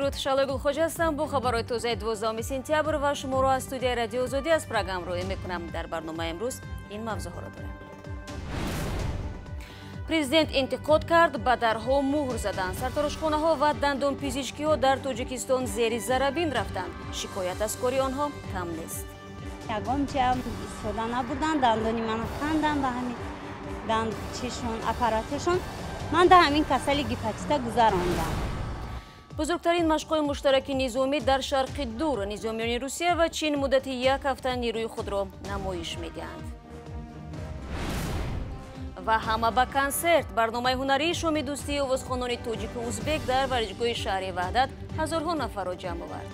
Дуруд, Шаҳлои Гулхоҷа ҳастам бо хабарҳои тозаи 12 сентябр ва шуморо аз студияи Радиои Озодӣ аз Прага ҳамроҳӣ мекунам. Дар барномаи имрӯз ин мавзӯъҳоро дорем. Президент интиқод кард, ба дарҳо муҳр заданд. Сартарошхонаҳо ва дандонпизишкиҳо дар Тоҷикистон зери зарабин рафтанд. Шикоят аз кори онҳо кам нест. Ягон чиам истифода набурдан, дандони мана кандан ба ҳамин дандчишон, аппараташон. Ман дар ҳамин касали гепатита гузарондам. Бузургтарин машқҳои муштараки низомӣ дар Шарқи Дур. Низомиёни Русия ва Чин муддати як ҳафта нерӯи худро намоиш медиҳанд. Ва ҳама ба консерт. Барномаи ҳунарии шоми дӯстии овозхонони тоҷику узбек дар варзишгоҳи шаҳри Ваҳдат ҳазорҳо нафарро ҷамъ овард.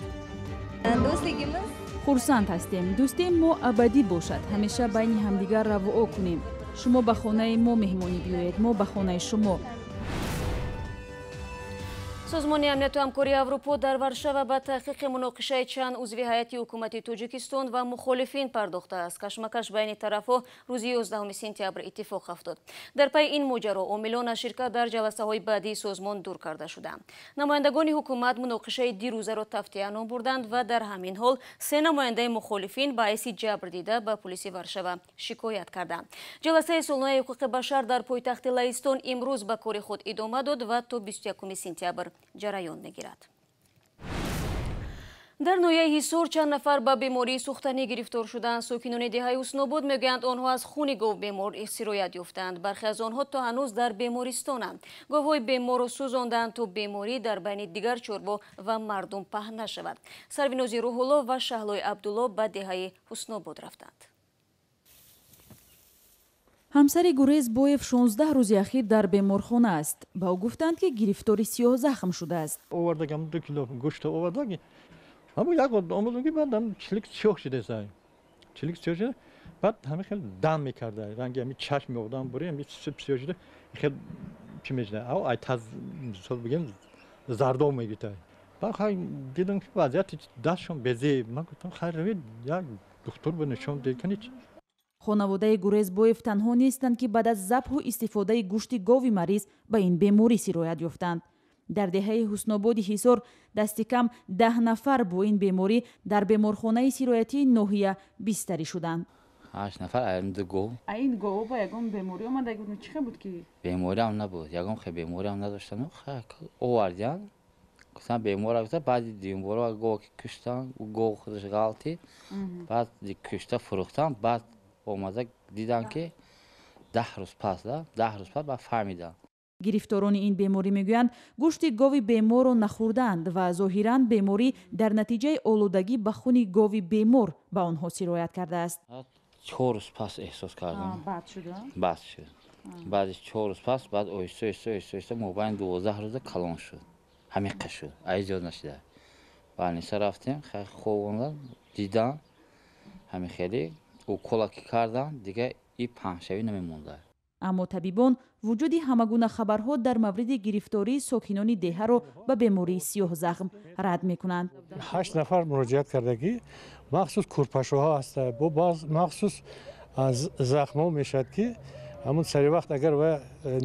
Хурсанд ҳастем. Дӯстии мо абадӣ бошад. Ҳамеша байни ҳамдигар равуо кунем. Шумо ба хонаи мо меҳмонӣ биёед, мо ба хонаи шумо. Созмони амнияту ҳамкории Аврупо дар Варшава ба таҳқиқи муноқишаи чанд узви ҳайати ҳукумати Тоҷикистон ва мухолифин пардохтааст. Кашмакаш байни тарафҳо рӯзи 11 сентябр иттифоқ афтод. Дар пайи ин моҷаро омилон аз ширкат дар ҷаласаҳои баъдии созмон дур карда шуданд. Намояндагони ҳукумат муноқишаи дирӯзаро тафтия ном бурданд ва дар ҳамин ҳол се намояндаи мухолифин ба ҳайси ҷабр дида ба пулиси Варшава шикоят карданд. Ҷаласаи солонаи ҳуқуқи башар дар пойтахти Лаҳистон имрӯз ба кори худ идома дод ва то 21 сентябр ҷараён мегирад. Дар ноҳияи Ҳисор чанд нафар ба бемории сӯхтанӣ гирифтор шуданд. Сокинони деҳаи Ҳуснобод мегӯянд, онҳо аз хуни гов бемор сироят ёфтанд. Бархе аз онҳо то ҳанӯз дар бемористонанд. Говҳои беморро сӯзонданд, то беморӣ дар байни дигар чорво ва мардум паҳн нашавад. Сарвинози Рӯҳулло ва Шаҳлои Абдулло ба деҳаи Ҳуснобод рафтанд. Ҳамсари Гурезбоев 16 рӯзи ахир дар беморхона аст. Ба ӯ гуфтанд, ки гирифтори сиёҳзахм шудааст. Овардагам 2 кило гӯшта овардаги. Ҳамун як омадам, ки баъдам чилик сиёҳ шудаса. Чилик сиёҳ шуда, баъд ҳамин хел дам мекарда. Ранги ҳамин чашм одам бури, ҳамин сиёҳ шуда, хел чӣ мешуда? Ав ай таз мисол бигем зардоб мегита. Баъд хай дидам, ки вазъияти дастшон безеб. Ман гуфтам, хайр, равед як духтур ба нишон диҳед, кани. Хонаводаи Гурезбоев танҳо нестанд, ки баъд аз забҳу истифодаи гӯшти гови мариз ба ин беморӣ сироят ёфтанд. Дар деҳаи Ҳуснободи Ҳисор дасти кам 10 нафар бо ин беморӣ дар беморхонаи сироятии ноҳия бистарӣ шуданд. 8 нафар ин ду гов. Ин гово ба ягон беморӣ омада буд? Чӣ буд ки? Бемориам набуд, ягон хел бемориам надоштанд. Овардиян, гуфтан бемора, гуфта баъди дуюмбора гов ки куштан, гов худаш ғалтид, баъд кушта фурӯхтан, баъд омада дидан, ки 10 рӯз пас, 10 рӯз пас баъд фаҳмидам. Гирифторони ин беморӣ мегӯянд, гӯшти гови беморро нахӯрдаанд ва зоҳиран беморӣ дар натиҷаи олудагӣ ба хуни гови бемор ба онҳо сироят кардааст. 4 рӯз пас эҳсос кардам. Бад шуд? Бад шуд. Баъди 4 рӯз пас, баъд оҳиста оҳиста оҳиста оҳиста мобайни 12 рӯза калон шуд. Ҳамиқа шуд. Ай зиёд нашуда. Больница рафтем, хобондан, дидан, ҳамин хеле укола ки кардан, дигар и паҳншавӣ намемонда. Аммо табибон вуҷуди ҳамагуна хабарҳо дар мавриди гирифтории сокинони деҳаро ба бемории сиёҳзахм рад мекунанд. 8 нафар муроҷиат кардагӣ, махсус курпашоҳо ҳаста, бо баъз махсус захмҳо мешавад, ки ҳамун сари вақт агар ва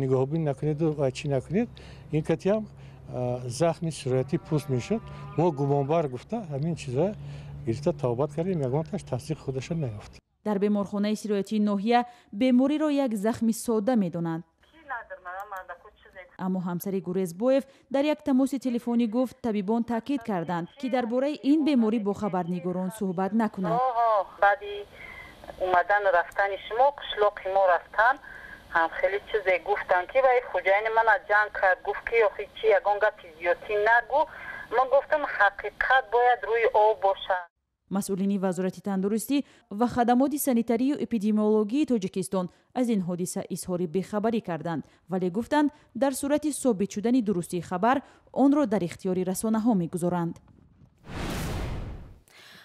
нигоҳубин накунеду ва чӣ накунед, ин катиам захми сироятии пӯст мешавад. Мо гумонбар гуфта ҳамин чиза гирифта тавбат кардем, ягонташ тасдиқи худаша наёфт. Дар беморхонаи сироятии ноҳия бемориро як захми сода медонанд. Аммо ҳамсари Гурезбоев дар як тамоси телефонӣ гуфт, табибон таъкид карданд, ки дар бораи ин беморӣ бо хабарнигорон суҳбат накунанд. Баъди омадану рафтани шумо қишлоқи мо рафтан, ҳам хеле чизе гуфтанд, ки вай хуҷайни мана ҷанг кард, гуфт, ки охи чи ягон гапи зиёдтӣ нагӯ. Ман гуфтам, ҳақиқат бояд рӯи об бошад. Масъулини Вазорати тандурустӣ ва хадамоти санитарию эпидемиологии Тоҷикистон аз ин ҳодиса изҳори бехабарӣ карданд, вале гуфтанд, дар сурати собит шудани дурустии хабар онро дар ихтиёри расонаҳо мегузоранд.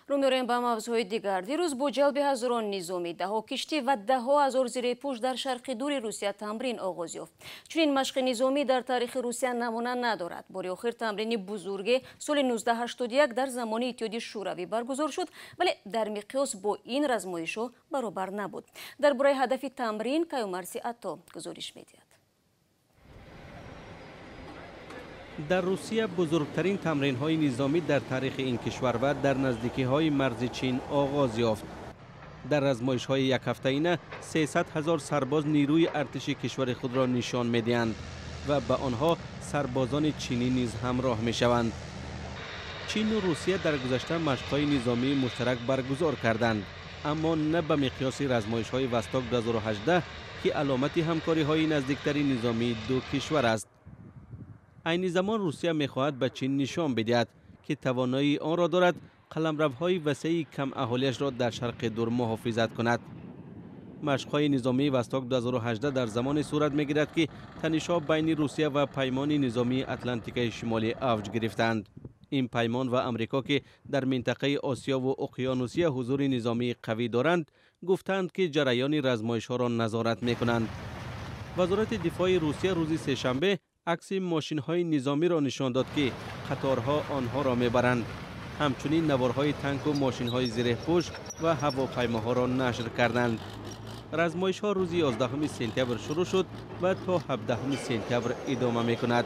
Рӯ меорем ба мавзӯъҳои дигар. Дирӯз бо ҷалби ҳазорон низомӣ, даҳҳо киштӣ ва даҳҳо ҳазор зирепӯш дар Шарқи Дури Русия тамрин оғоз ёфт. Чунин машқи низомӣ дар таърихи Русия намуна надорад. Бори охир тамрини бузурге соли 1981 дар замони Иттиҳоди Шӯравӣ баргузор шуд, вале дар миқёс бо ин размоишҳо баробар набуд. Дар бораи ҳадафи тамрин Каюмарси Ато гузориш медиҳад. Дар Русия бузургтарин тамринҳои низомӣ дар таърихи ин кишвар ва дар наздикиҳои марзи Чин оғоз ёфт. Дар размоишҳои якҳафтаина 300 ҳазор сарбоз нерӯи артиши кишвари худро нишон медиҳанд ва ба онҳо сарбозони чинӣ низ ҳамроҳ мешаванд. Чину Русия дар гузашта машқҳои низомии муштарак баргузор карданд, аммо на ба миқёси размоишҳои Восток 2018, ки аломати ҳамкориҳои наздиктари низомии ду кишвар аст. Айни замон Русия мехоҳад ба Чин нишон бидиҳад, ки тавоноии онро дорад қаламравҳои васеи камаҳолиашро дар Шарқи Дур муҳофизат кунад. Машқҳои низомии Восток 2018 дар замоне сурат мегирад, ки танишҳо байни Русия ва паймони низомии Атлантикаи Шимолӣ авҷ гирифтаанд. Ин паймон ва Амрико, ки дар минтақаи Осиёву Уқёнусия ҳузури низомии қавӣ доранд, гуфтаанд, ки ҷараёни размоишҳоро назорат мекунанд. Вазорати дифои Русия рӯзи сешанбе акси мошинҳои низомиро нишон дод, ки қаторҳо онҳоро мебаранд. Ҳамчунин наворҳои танку мошинҳои зиреҳпӯш ва ҳавопаймоҳоро нашр карданд. Размоишҳо рӯзи 11 сентябр шурӯъ шуд ва то 17 сентябр идома мекунад.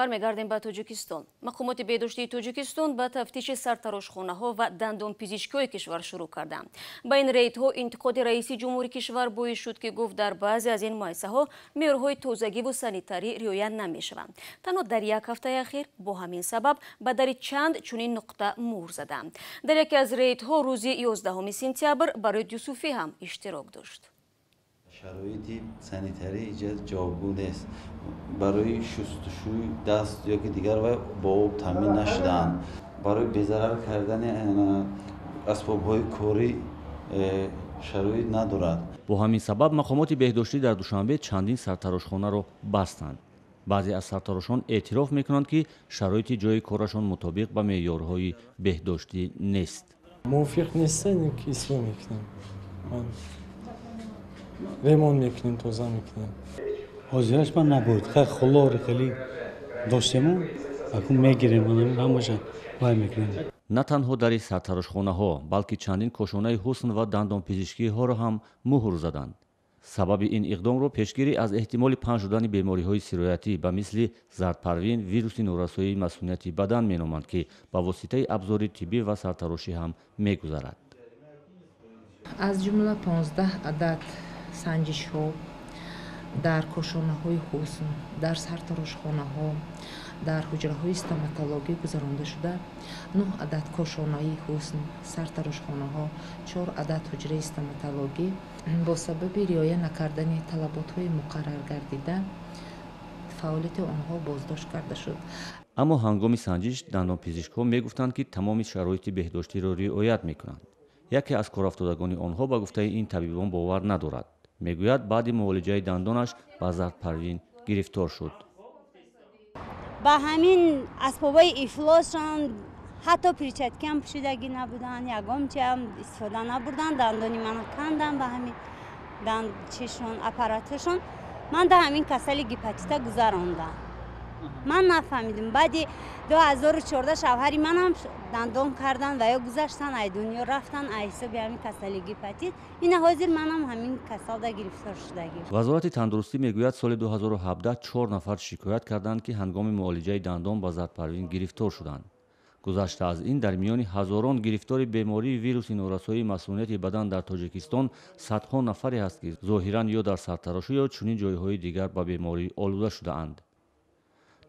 Бармегардем ба Тоҷикистон. Мақомоти беҳдоштии Тоҷикистон ба тафтиши сартарошхонаҳо ва дандонпизишкиҳои кишвар шурӯъ карданд. Ба ин рейдҳо интиқоди раиси ҷумҳури кишвар боис шуд, ки гуфт, дар баъзе аз ин муассисаҳо меъёрҳои тозагиву санитарӣ риоя намешаванд. Танҳо дар як ҳафтаи ахир бо ҳамин сабаб ба дари чанд чунин нуқта муҳр заданд. Дар яке аз рейдҳо рӯзи 11 сентябр Барои Юсуфӣ ҳам иштирок дошт. Шароити санитарӣ иҷа ҷавобгӯ нест. Барои шустушӯи даст ё ки дигар вай бо об таъмин нашудаанд. Барои безарар кардани асбобҳои корӣ шароит надорад. Бо ҳамин сабаб мақомоти беҳдоштӣ дар Душанбе чандин сартарошхонаро бастанд. Баъзе аз сартарошон эътироф мекунанд, ки шароити ҷои корашон мутобиқ ба меъёрҳои беҳдоштӣ нест. Мувофиқ нестан, ки ислоҳ мекунем, ремонт мекунем, тоза мекунем. Ҳозираш ман набуд, хеле хулори хеле доштему, акун мегирем, ҳамаша вай мекунем. На танҳо дари сартарошхонаҳо, балки чандин кошонаи ҳусн ва дандонпизишкиҳоро ҳам муҳр заданд. Сабаби ин иқдомро пешгирӣ аз эҳтимоли паҳн шудани бемориҳои сироятӣ ба мисли зардпарвин, вируси норасоии масунияти бадан меноманд, ки ба воситаи абзори тиббӣ ва сартарошӣ ҳам мегузарад. Аз ҷумла 15 адад санҷишҳо дар кошонаҳои ҳусн, дар сартарошхонаҳо, дар ҳуҷраҳои стоматологӣ гузаронда шуда, 9 адад кошонаи ҳусн, сартарошхонаҳо, 4 адад ҳуҷраи стоматологӣ бо сабаби риоя накардани талаботҳои муқаррар гардида фаъолияти онҳо боздошт карда шуд. Аммо ҳангоми санҷиш дандонпизишкҳо мегуфтанд, ки тамоми шароити беҳдоштиро риоят мекунанд. Яке аз корафтодагони онҳо ба гуфтаи ин табибон бовар надорад. Мегӯяд, баъди муолиҷаи дандонаш ба зардпарвин гирифтор шуд. Ба ҳамин асбобҳои ифлосшон ҳатто перчаткиам пӯшидагӣ набуданд, ягон чиам истифода набурданд. Дандони мана кандан ба ҳамин чишон, аппараташон. Ман дар ҳамин касали гепатита гузарондам. Ман нафаҳмидим. Баъди 2014 шавҳари манам дандон кардан ва ё гузаштан, ай дунё рафтан, ай ҳисоби ҳамин касали гепатит. Ина ҳозир манам ҳамин касалда гирифтор шудагим. Вазорати тандурустӣ мегӯяд, соли 2017 4 нафар шикоят карданд, ки ҳангоми муолиҷаи дандон ба зардпарвин гирифтор шуданд. Гузашта аз ин, дар миёни ҳазорон гирифтори бемории вируси норасоии масунияти бадан дар Тоҷикистон садҳо нафаре ҳаст, ки зоҳиран ё дар сартарошӣ ё чунин ҷойҳои дигар ба беморӣ олуда шудаанд.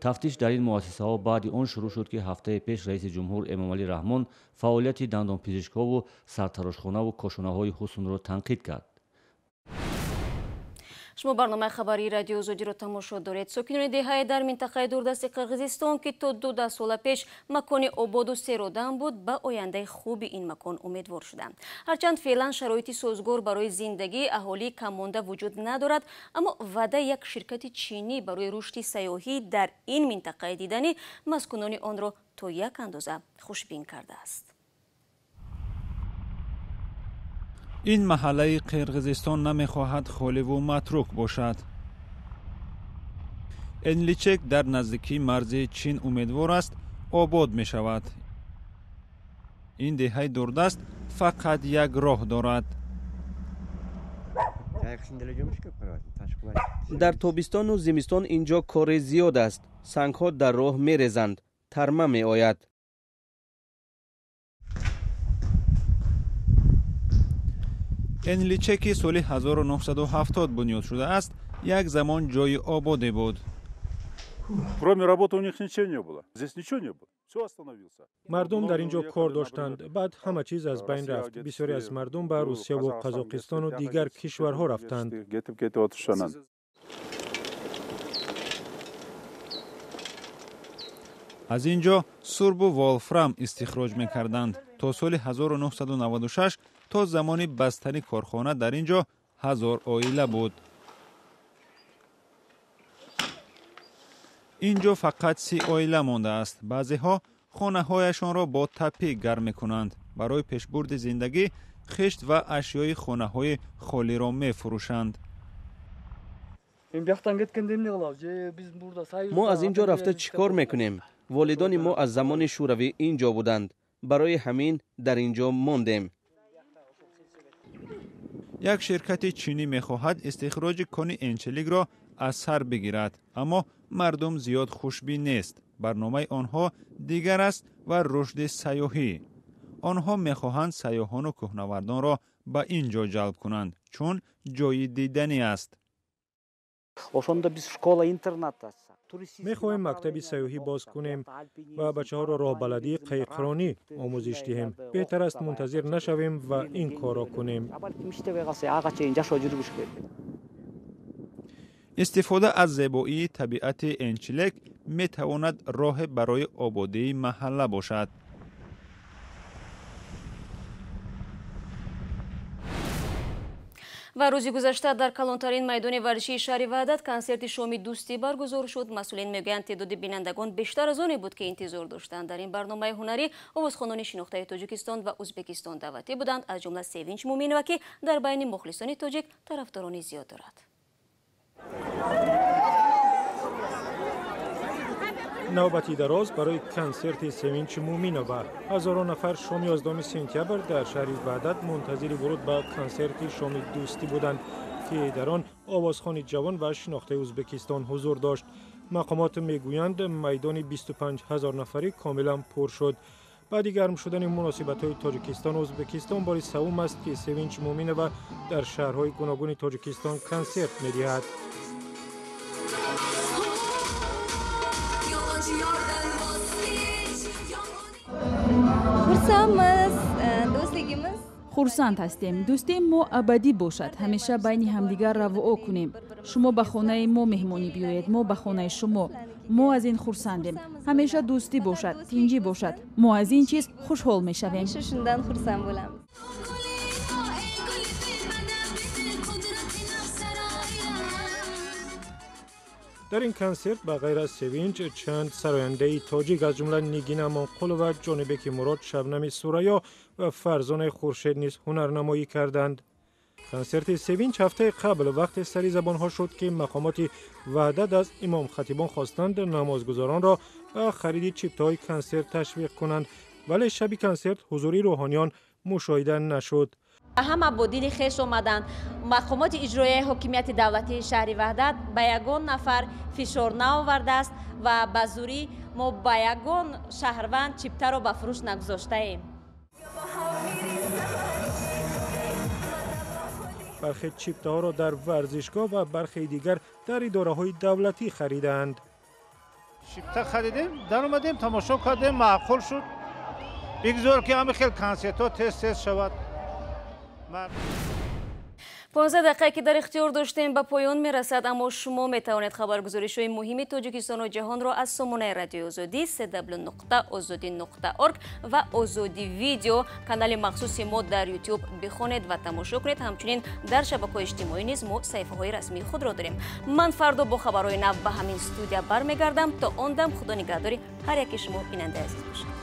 Тафтиш дар ин муассисаҳо баъди он шурӯъ шуд, ки ҳафтаи пеш раиси ҷумҳур Эмомалӣ Раҳмон фаъолияти дандонпизишкҳову сартарошхонаву кошонаҳои ҳуснро танқид кард. Шумо барномаи хабарии Радио Озодиро тамошо доред. Сокинони деҳае дар минтақаи дурдасти Қирғизистон, ки то 12 сола пеш макони ободу серодам буд, ба ояндаи хуби ин макон умедвор шуданд. Ҳарчанд феълан шароити созгор барои зиндагии аҳолии каммонда вуҷуд надорад, аммо ваъдаи як ширкати чинӣ барои рушди сайёҳӣ дар ин минтақаи диданӣ маскунони онро то як андоза хушбин кардааст. Ин маҳаллаи Қирғизистон намехоҳад холиву матрук бошад. Энличек дар наздикии марзи Чин умедвор аст, обод мешавад. Ин деҳаи дурдаст фақат як роҳ дорад. Дар тобистону зимистон инҷо кори зиёд аст. Сангҳо дар роҳ мерезанд, тарма меояд. Энличе ки соли 1970 бунёд шудааст, як замон ҷои ободе буд. Кроме работы у них ничего не было. Здесь ничего не было. Всё остановился. Мардум дар ин ҷо кор доштанд. Баъд ҳама чиз аз байн рафт. Бисёре аз мардум ба Русия ва Қазоқистону дигар кишварҳо рафтанд. Аз ин ҷо сурбу волфрам истихроҷ мекарданд. То соли 1996, то замони бастани корхона, дар ин ҷо 1000 оила буд. Ин ҷо фақат 30 оила мондааст. Баъзеҳо хонаҳояшонро бо тапӣ гарм мекунанд. Барои пешбурди зиндагӣ хишт ва ашёи хонаҳои холиро мефурӯшанд. Мо аз ин ҷо рафта чӣ кор мекунем? Волидони мо аз замони шӯравӣ ин ҷо буданд. Барои ҳамин дар ин ҷо мондем. Як ширкати чинӣ мехоҳад истихроҷи кони Энчеликро аз сар бигирад, аммо мардум зиёд хушбин нест. Барномаи онҳо дигар аст ва рушди сайёҳӣ. Онҳо мехоҳанд сайёҳону кӯҳнавардонро ба ин ҷо ҷалб кунанд, чун ҷои диданӣ аст. Мехоҳем мактаби сайёҳӣ боз кунем ва бачаҳоро роҳбаладии қайиқронӣ омӯзиш диҳем. Беҳтар аст мунтазир нашавем ва ин корро кунем. Истифода аз зебоии табиати Энчилек метавонад роҳе барои ободии маҳалла бошад. Ва рӯзи гузашта дар калонтарин майдони варзишии шаҳри Ваҳдат консерти шоми дӯстӣ баргузор шуд. Масъулин мегӯянд, теъдоди бинандагон бештар аз оне буд, ки интизор доштанд. Дар ин барномаи ҳунарӣ овозхонони шинохтаи Тоҷикистон ва Ӯзбекистон даъватӣ буданд, аз ҷумла Севинч Муминова, ки дар байни мухлисони тоҷик тарафдорони зиёд дорад. Навбати дароз барои консерти Севинч Муминова. Ҳазорон нафар шоми 11 сентябр дар шаҳри Ваҳдат мунтазири вуруд ба консерти шоми дӯстӣ буданд, ки дар он овозхони ҷавон ва шинохтаи Ӯзбекистон ҳузур дошт. Мақомот мегӯянд, майдони 25 ҳазор нафарӣ комилан пур шуд. Баъди гарм шудани муносибатҳои Тоҷикистону Ӯзбекистон бори севум аст, ки Севинч Муминова дар шаҳрҳои гуногуни Тоҷикистон консерт медиҳад. Хурсанд ҳастем. Дӯстии мо абадӣ бошад. Ҳамеша байни ҳамдигар равуо кунем. Шумо ба хонаи мо меҳмонӣ биёед, мо ба хонаи шумо. Мо аз ин хурсандем. Ҳамеша дӯстӣ бошад, тинҷӣ бошад. Мо аз ин чиз хушҳол мешавем. Дар ин консерт ба ғайр аз Севинч чанд сарояндаи тоҷик, аз ҷумла Нигина Амонқулова, Ҷонибеки Мурод, Шабнами Сурайё ва Фарзонаи Хуршед низ ҳунарнамоӣ карданд. Консерти Севинч ҳафтаи қабл вақте сари забонҳо шуд, ки мақомоти Ваҳдат аз имомхатибон хостанд намозгузоронро ба хариди чиптаҳои консерт ташвиқ кунанд, вале шаби консерт ҳузури рӯҳониён мушоҳида нашуд. Ҳама бо дили хеш омаданд. Мақомоти иҷроияи ҳокимияти давлатии шаҳри Ваҳдат ба ягон нафар фишор наовардааст ва ба зурӣ мо ба ягон шаҳрванд чиптаро ба фурӯш нагузоштаем. Бархе чиптаҳоро дар варзишгоҳ ва бархеи дигар дар идораҳои давлатӣ харидаанд. Чипта харидем, даромадем, тамошо кардем, маъқул шуд. Бигзор ки ҳама хел консертҳо тез тез шавад. 15 дақиқае ки дар ихтиёр доштем ба поён мерасад, аммо шумо метавонед хабаргузоришҳои муҳими Тоҷикистону ҷаҳонро аз сомонаи Радиои Озодӣ cw.ozodi.org ва Озодӣ видео, канали махсуси мо дар YouTube бихонед ва тамошо кунед. Ҳамчунин дар шабакаҳои иҷтимоӣ низ мо саҳифаҳои расмии худро дорем. Ман фардо бо хабарҳои нав ба ҳамин студия бармегардам. То он дам Худо нигаҳдори ҳар яки шумо, бинандаи азиз бошад.